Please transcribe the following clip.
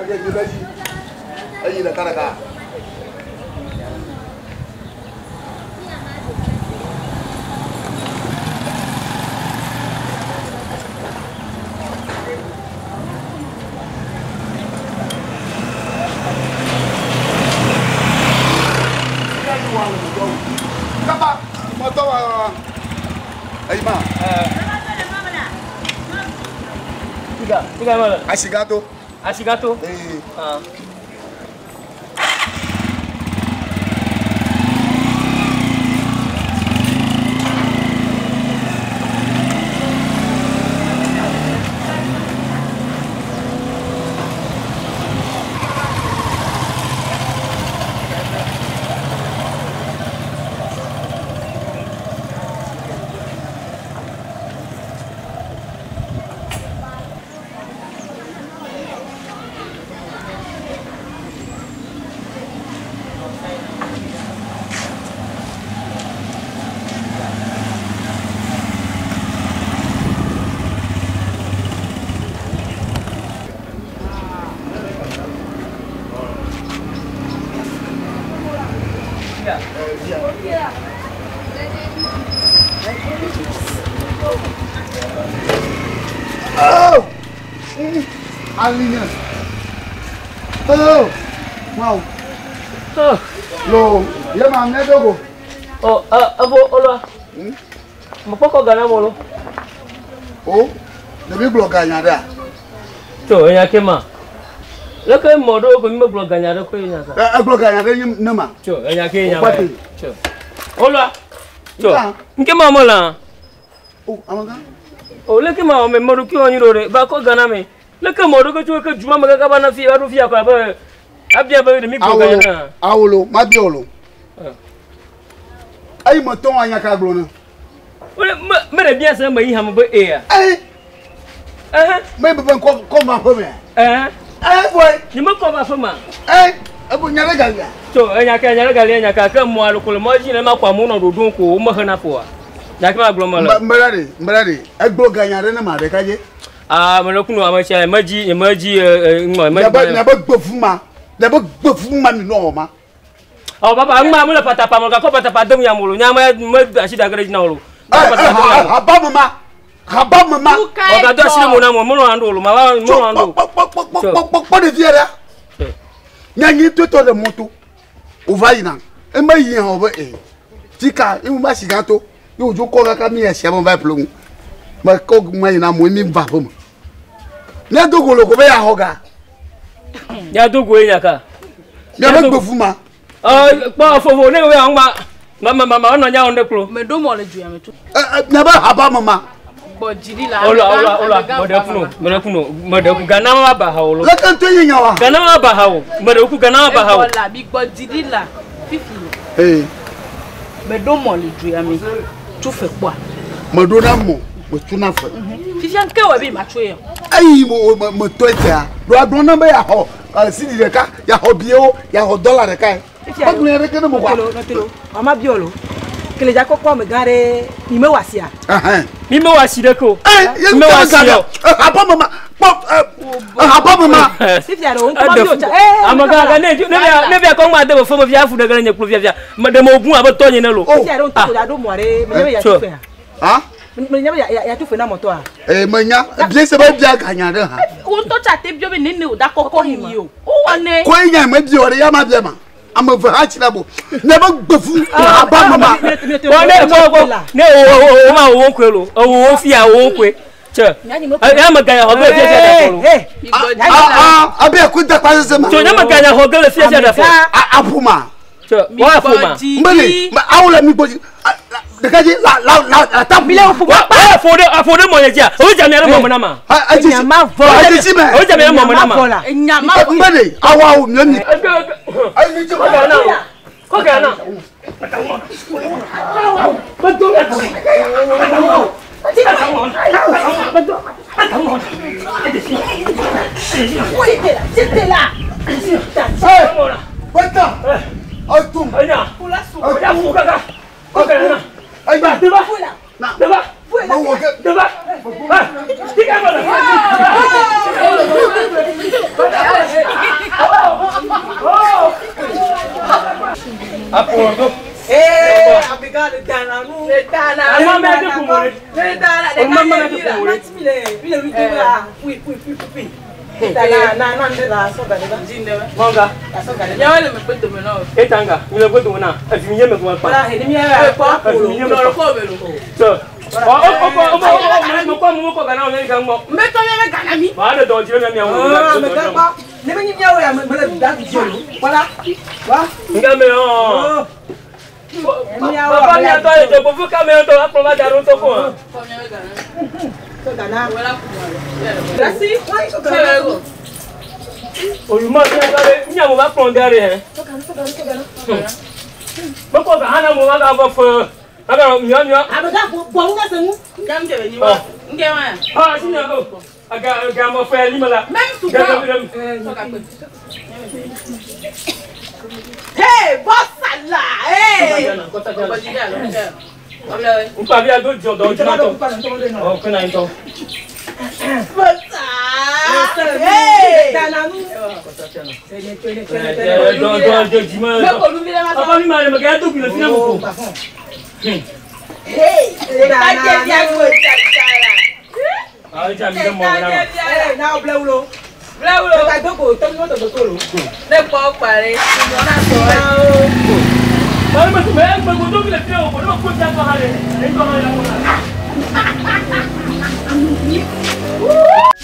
Ege mi be yi. Eyi ɖeka ɖeka. Kaba, mɔtɔ wa eyi ma. Tiga, tiga mana? Asigato. Asigato. Ee. Ah. Oh! Alinye. Oh! Wow. Oh. Lo, ye ma ne dogo. Oh, ah, avo olwa. Mokpɔkɔ gana mo lo. O, ne bi gblɔ ganya ɖea? To enya ke ma. Leke mɔ ɖewo ko mi megblɔ ganya ɖe koe nya sa. E egblɔ ganya ɖe nye ne ma. Tso enya ke nya O ma. kpate. Tso. Olwa. Tso. Nka. Nke ma mo la. O, amagã. O leke ma o me mɔ ɖo ki wɔnyi ɖo ɖe ba kɔ gana me. Leke mɔ ɖo ke tso ke juma me kaka ba na fi ba ɖo fi akɔ abe abia be ɖe mi gblɔ Awolo, ganya na. awolo, ma bi olo. Eh. Eyi me tɔn anya ka gblɔ ne. Wole me me ɖe bia se me yi hame be eya. Eyi, Ɛhɛn. me be kɔ kɔ ma ƒe me. Ɛhɛn. Eyi boy, Nye me kɔ va fe ma. eyi, ebo nya ɖe galia. Tso enya ke enya ɖe gali enya ke ke mɔ alo ko le mɔ dzi ne ma kɔ amewo nɔ ɖoɖom ko wo mehena ƒoa. Nya ke ma gblɔ me le. Mbe ɖe ɖe, mbe ɖe ɖe, egblɔ ganya ɖe ne ma ɖeka dze. Aa me le kunu ame sia me dzi me dzi e ŋmɔ me Nyabe dzi. nyabe gbevu ma, nyabe gbevu ma mi nɔ ma. Ɔ papa ŋma me le patapa me gakɔ patapa dem ya mo lo nya me me do asi da ge ɖe dzi na wo lo. Eh, eh, haba me ma, haba me ma. Ɔ gado asi ɖe mo na mo me lɔ ando lo ma va me Tso lɔ ando. kpɔ kpɔ kpɔ kpɔ kpɔ kpɔ kpɔ ɖevia ɖa. Nyanyi totɔ ɖe mɔto. Wòva yina. Eme yi hã wòbe ee. Tika ye ma si gã to. Ye wòdzo kɔ kaka mi esia me va yi ƒle ŋu. Me kɔ ma yina mo ye mi va aƒe me. Mía do go le ko be yaxɔ ga. Ya do go ye nya ka. Miabe gbevu ma. Ɔ kpɔ fofo ne wo ya ŋma ma ma ma ma nɔ nya wɔm ɖe klo. Meɖo mɔ le dua me tso. Ɛ ɛ miabe haba me ma. Gbɔ dzi ɖi la. Ola ola ola meɖe kunu meɖe kunu meɖe ku gana ma ba ha wo lo. Leke ŋutɔ ye nya wa. Gana ma ba ha wo meɖe ku gana ma ba ha wo. Egbɔ la mi gbɔ dzi ɖi la fifi. Ee. Meɖo mɔ le dua me tso fe kpɔa. Meɖo na mɔ metuna fe. Fifia nke wɔ be ma tso yɛ. Eyi mo me metɔ etia. Ɖo agblɔ na be yaxɔ sidi ɖeka, yaxɔ biewo, yaxɔ dɔla ɖeka ye. Egblɔ ya ɖeke ne mo kɔa. Nɔtelo, mama biɔ lo. Keleja kɔkɔ amegã ɖe mi me wɔ asia. Ɛhɛn. Mi me wɔ asi ɖeke o. Ee, ye Mi me wɔ ŋutɔ asi ga o. Haba me ma kpɔ ɛ haba me ma. Fifia ɖe wo ŋutɔ ma biɔ tsa. Ee, Amegã ga ne ne via ne via kɔ ŋma de be fome via afu ɖe ge ɖe nye klo fia fia. Me ɖe me gun abe tɔ nye ne lo. Fifia ɖe wo ŋutɔ ko ɖo mɔ ɖe me nye be Tso. yatu fea. Ha? Me nye be yatu fe na mɔtɔa. Ee menya bie se be bia ganya ɖe hã. Wo ŋutɔ tsa te biɔ be nene o da kɔkɔ mi o. Wo wɔ ne. Koe nya me biɔ ɖe ya ma bia ma. Ame eve hã tsi ɖe bo. Ne be gbevu haba me ma. Bɔn ne kɔ kɔ ne wo wo wo ma wo wo koe lo. Ewo wo fia wo wo koe. Tse. Ya me ganya xɔ ge le fia fia da fɔ lo. Mi gbɔ dzi A ɖi la. a abe aku da kpa sese ma. Tso nye me ganya xɔ ge le fia fia da fɔ. A aƒu ma. Tse Mi wa fo gbɔ ma. dzi Mbele ɖi. awo le mi gbɔ dzi. Ɖeka dzi la la la la ta. Mi le wo ƒo Wa wa fo ɖe afo ɖe mɔ nye dzia. O dza mia ɖe mɔ me na ma. A dzi Enya ma vɔ. A dzi si me. O dza mia ɖe mɔ me na ma. Vɔ la. Enya ma vɔ. Mbele awo awo mi mi. Ayi mi dzi. Kɔ gana o. Kɔ gana. C'était là. Ee. Bɛta. Atum. Enya. Ya fu kaka. Kɔ gana. Ayi. Deba. Deba. Ma wɔ kɛ. Deba. Ah. Tika bala. Apo. Ee, amegã le dana nu. Le dana. Ama mɛ de kun mɔre. Le dana. O ma ma de kun mɔre. Mi le mi le lu la pui pui pui pui. Na na na ne la so ga ne ba. Mɔnga. La so ga ne. Nyawo le mekpe dome na o. Etanga. Mi le gbɛdo na. Evi mi nye me kuma kpa. Wala he ni mi ya Kpɔ. Evi mi nye me Lɔrɔ kpa. kɔ be lo. Tɔ. Ɔ ɔ ɔ ɔ ɔ mo kɔ mo kɔ gana o ne ka ŋmɔ. Mbe tɔ nye be gana mi. Ba de dɔ dzi le mia wo. Ah, amegã kpɔ. Ne me nyi miawo ya me le da di o. Wala. Wa. Nga me hɔn. Oh. Papa mi atɔ le dɔgbo fún kame tɔ akplɔ va da ɖo tɔ ko. Kɔ nye be gana mi. So ga na. Wala kuma lo. Dasi. Wa so ga Sɛbɛ na. ko. Olùmọ̀ mi atɔ le miawo va kplɔ da ɖe hɛ. So ga na so ga na so ga na. Mekɔ ga hana mo va ga vɔ fɛ. Aga miɔ miɔ. Amegã bɔ ŋu se ŋu. Nga mi tɛ be nyi wa. Nge wa ya. Ah si nya o. Aga aga mɔ fɛ lima la. Même Ga sukɔ. ga ga. Sɔ ka kpe. Hey, bossa la. Hey. Kɔkɔdzi dza lo. Ɔbla we. Nkpa bi ado jɔ dɔ jɔ tɔ. Ɔ kena ŋutɔ. Bossa. Hey. Dana nu. Dɔ dɔ dɔ jima. Mbe kolu mi le ma Papa sɔ. mi ma le mɛ kɛ do bi le fi na mo ko. Hey. Leta dze bia ko tsatsa la. Ah ja mi ɖe mɔ Leta na. dze bia la. Hey, na blɛ wulo. Blɛ wulo. Ka doko tɔmi mɔtò doko lo. Ne kpɔ kpa ɖe. Nyɔ na sɔ ɛ. Báwo ni mo ti mɛ gbogbo tó fi le fi o kò ní o kó ti a tɔ ha le. Èyí tɔ ha le la. Woo.